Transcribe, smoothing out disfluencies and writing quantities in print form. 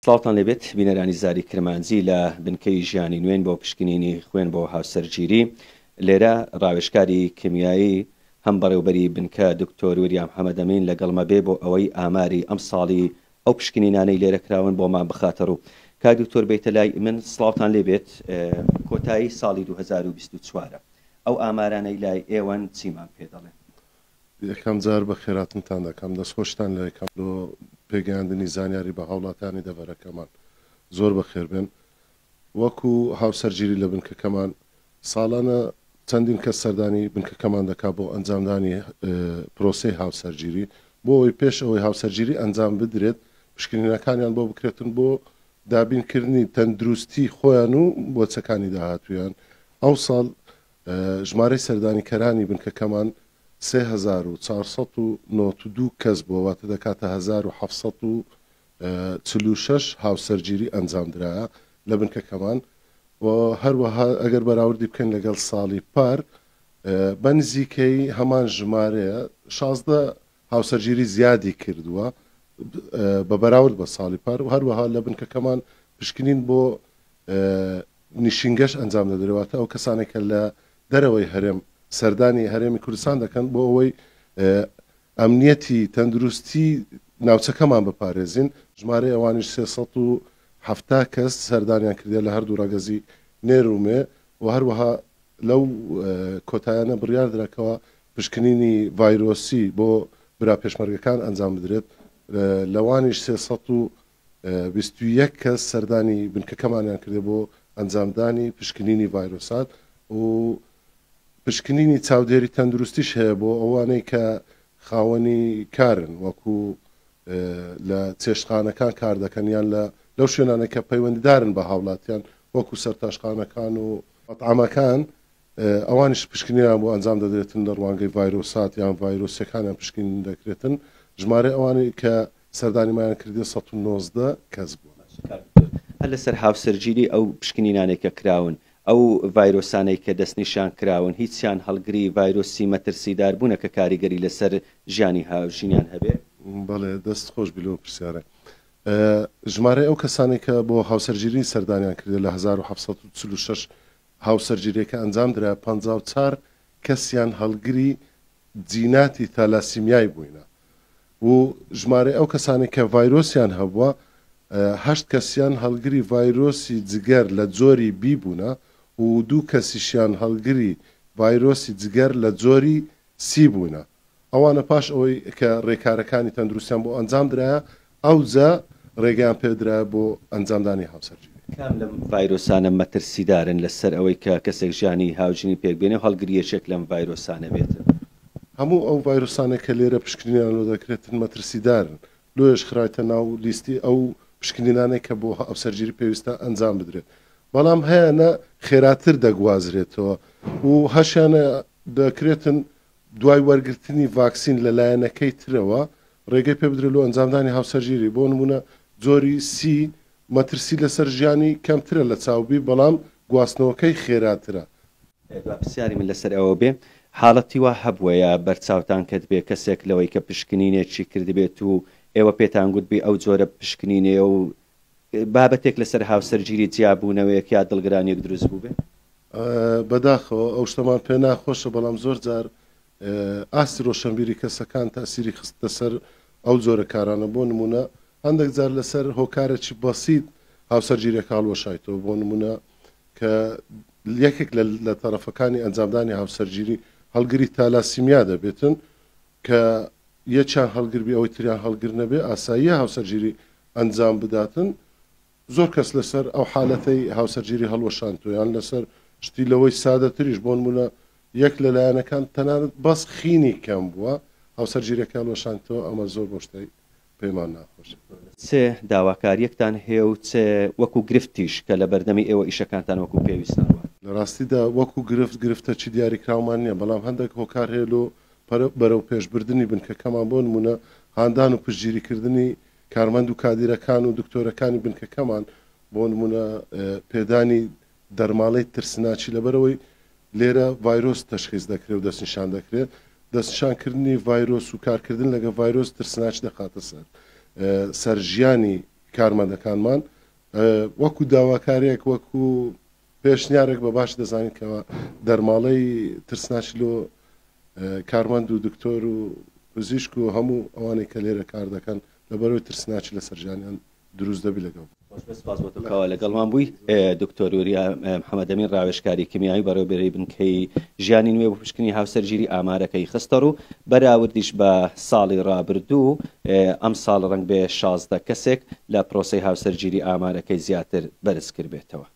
سڵاوتان لێبێت بینەرانی زاری کرمانجی لە بنکەی ژیانی نوێن بۆ پشکنینی خوێن بۆ هاوسەرگیری لێرە ڕاوێژکاری کیمیایی هەم بەڕێوبەری بنکە دکتۆر وریا محەمەدەمین لەگەڵمە بێ بۆ ئەوەی ئاماری ئەمساڵی ئەو پشکنینانەی لێرە کراون بۆمان بخاتە ڕوو. کاک دکتۆر بێیتە لای من سڵاوتان لێ بێت کۆتایی ساڵی 2024 ئەو ئامارانەی لای ئێوەن چیمان پێ دەڵێن؟ یەکەم جار بەخێراتنتان دەکەم دەستخۆشتان لێ دەکەم لۆ پێگەیاندنی زانیاری بە هاوڵاتیانی دەڤەرەکەمان زۆر بەخێربێن وەکو هاوسەرگیری لە بنکەکەمان ساڵانە چەندین کەس سەردانی بنکەکەمان دەکات بۆ ئەنجامدانی پرۆسەی هاوسەرگیری بۆ ئەوەی پێش ئەوەی هاوسەرگیری ئەنجام بدرێت پشکنینەکانیان بۆ بکرێتن بۆ دابینکردنی تەندروستی خۆیان و بۆچەکانی داهاتوویان ئەوساڵ ژمارەی سەردانیکەرانی بنکەکەمان 3492 کەس بووە واتە دەکاتە 1746 هاوسەرگیری ئەنجامدرایە لە بنکەکەمان و هەروەها ئەگەر بەراوردی بکەین لەگەڵ ساڵی پار بە نزیکەی هەمان ژمارەیە 16 هاوسەرگیری زیادی کردووە بە بەراورد بە ساڵی پار و هەروەها لە بنکەکەمان پشکنین بۆ نیشینگەش ئەنجام دەدرێت واتە ئەو کەسانێک کە لە دەرەوەی هەرێم سەردانی هەرێمی کوردستان دەکەن بۆ ئەوەی ئەمنیەتی تەندروستی ناوچەکەمان بپارێزین، ژمارەی ئەوانیش 370 کەس سەردانیان کردیە لە هەردوو ڕەگەزی نێر و مێ و هەروەها لەو کۆتایانە بڕیاردرا کەوا پشکنینی ڤایرۆسی بۆ برا پێشمەرگەکان ئەنجام بدرێت لەوانیش 321 کەس سەردانی بنکەکەمانیان کردێ بۆ ئەنجامدانی پشکنینی ڤایرۆسات و پشکنینی چاودێری تەندروستیش هەیە بۆ ئەوانەی کە خاوەنی کارن وەکو لە چێشتخانەکان کار دەکەن یان لە لەو شوێنانەی کە پەیوەندیدارن بە هاوڵاتیان وەکو سەرتاشخانەکان و مەتعەمەکان ئەوانیش پشکنینیان بۆ ئەنجام دەدرێتن لە ڕوانگەی ڤایرۆسات یان ڤایرۆسیەکانیان پشکنین دەکرێتن ژمارەی ئەوانەی کە سەردانیمایان کردیە 119 کەس بوون. باشە کاک دکتۆر هەر لەسەر هاوسەرگیری ئەو پشکنینانەی کە کراون ئەو ڤایرۆسانەی کە دەستنیشان کراون هیچیان هەڵگری ڤایرۆسی مەترسیدار بوونە کە کاریگەری لەسەر ژیانی هاوژینیان هەبێ؟ بەڵێ دەست خۆش بی لۆ پرسیارە. ژمارەی ئەو کەسانەی کە بۆ هاوسەرگیری سەردانیان کردیە لە 1746 هاوسەرگیریەکە ئەنجام درا 54 کەسیان هەڵگری جیناتی تالاسیمیای بووینە و ژمارەی ئەو کەسانەی کە ڤایرۆسیان هەبووە هەشت کەسیان هەڵگری ڤایرۆسی جگەر لە جۆری بی بوونە و دوو کەسیشیان هەڵگری ڤایرۆسی جگەر لە جۆری سی بوونە. ئەوانە پاش ئەوەی کە رێکارەکانی تەندروستیان بۆ ئەنجام درایە ئەوجا رێگەیان پێدرایە بۆ ئەنجامدانی هاوسەرگیری. کام لەم ڤایرۆسانە مەترسیدارن لەسەر ئەوەی کە کەسێک ژیانی هاوژینی پێکبێنێ و هەڵگری یەکێک لەم ڤایرۆسانە بێت؟ هەموو ئەو ڤایرۆسانەی کە لێرە پشکنینیان لۆ دەکرێتن مەترسیدارن، لۆیەش خرایتە ناو لیستی ئەو پشکنینانەی کە بۆ هاوسەرگیری پێویستە ئەنجام بدرێت، بەڵام هەیانە خێراتر دەگوازرێتەوە و هەشیانە دەکرێتن دوای وەرگرتنی ڤاکسین لە لایەنەکەی ترەوە ڕێگەی پێ بدرێت لۆ ئەنجامدانی هاوسەرگیری، بۆ نموونە جۆری سی مەترسی لەسەر ژیانی کەمترە لە چاو بی بەڵام گواستنەوەکەی خێراترە. دوا پرسیاری من لەسەر ئەوە بێ حاڵەتی وا هەبووە یا بەرچاوتان کەتبێ کەسێک لەوەی کە پشکنینێکی کردبێت و ئێوە پێتان گوتبی ئەو جۆرە پشکنینەیە و بابەتێک لەسەر هاوسەرگیری جیابوونەوەیەک یا دڵگرانیەک دروست بووبێ؟ بەداخەوە ئەو شتەمان پێ ناخۆشە بەڵام زۆر جار ئاستی ڕۆشەنبیری کەسەکان تەئسیری خستە سەر ئەو جۆرە کارانە بۆ نمونە هەندێک جار لەسەر هۆکارێکی بەسیت هاوسەرگیریەکە هەڵوەشایتەوە بۆ نمونە کە یەکێک لە تەرەفەکانی ئەنجامدانی هاوسەرگیری هەڵگری تالاسیمیا دەبێتن کە یەکیان هەڵگربی ئەوەی تریان هەڵگر نەبێ ئاساییە هاوسەرگیری ئەنجام بداتن زۆر کەس لەسەر ئەو حالەتەی هاوسەرگیری هەڵوەشاندتەوە یان لەسەر شتی لەوەی سادەتریش بۆ نمونە یەک لە لایەنەکان تەنانەت بەس خینی کەم بووە هاوسەرگیریەکە هەڵوەشاندتەوە ئەمە زۆر بۆ شتەی پێمان ناخۆشە. چ داواکاریەکتان هەیە و چ وەکو گرفتیش کە لە بەردەمی ئێوە ئیشەکانتان وەکو پێویست نەڕوات؟ لە ڕاستیدا وەکو گرفت گرفتەکی دیاریکراومان نیە بەڵام هەندێک هۆکار هەیە لۆ بەرەو پێشبردنی بنکەکەمان بۆ نمونە هاندان و پشتگیریکردنی کارمەند و کادیرەکان و دکتۆرەکانی بنکەکەمان بۆ نمونە پێدانی دەرماڵەی ترسناکی لەبەرئەوەی لێرە ڤایرۆس تەشخیس دەکرێت و دەستنیشان دەکرێت، دەستنیشانکردنی ڤایرۆس و کارکردن لەگەڵ ڤایرۆس ترسناکی دەخاتە سەر سەر ژیانی کارمەندەکانمان وەکو داواکاریەک وەکو پێشنیارێک بە باش دەزانین کەوا دەرماڵەی ترسناکی لۆ کارمەند و دکتۆر و پزیشک و هەموو ئەوانەی کە لێرە کار دەکەن لەبەرەوەی ترسناکی لەسەر ژیانیان دروست دەبی لەگەڵ. خۆشبێت سوپاس بۆ تۆ کەوا لەگەڵمان بووی دکتۆر وریا محەمەدەمین ڕاوێژکاری کیمیایی و بەڕێوەبەری بنکەی ژیانی نوێ بۆ پشکنینی هاوسەرگیری ئامارەکەی خستەڕوو بەراوردیش بە ساڵی ڕابردوو ئەمساڵ ڕەنگبێ 16 کەسێک لە پرۆسەی هاوسەرگیری ئامارەکەی زیاتر بەرزکردبێتەوە.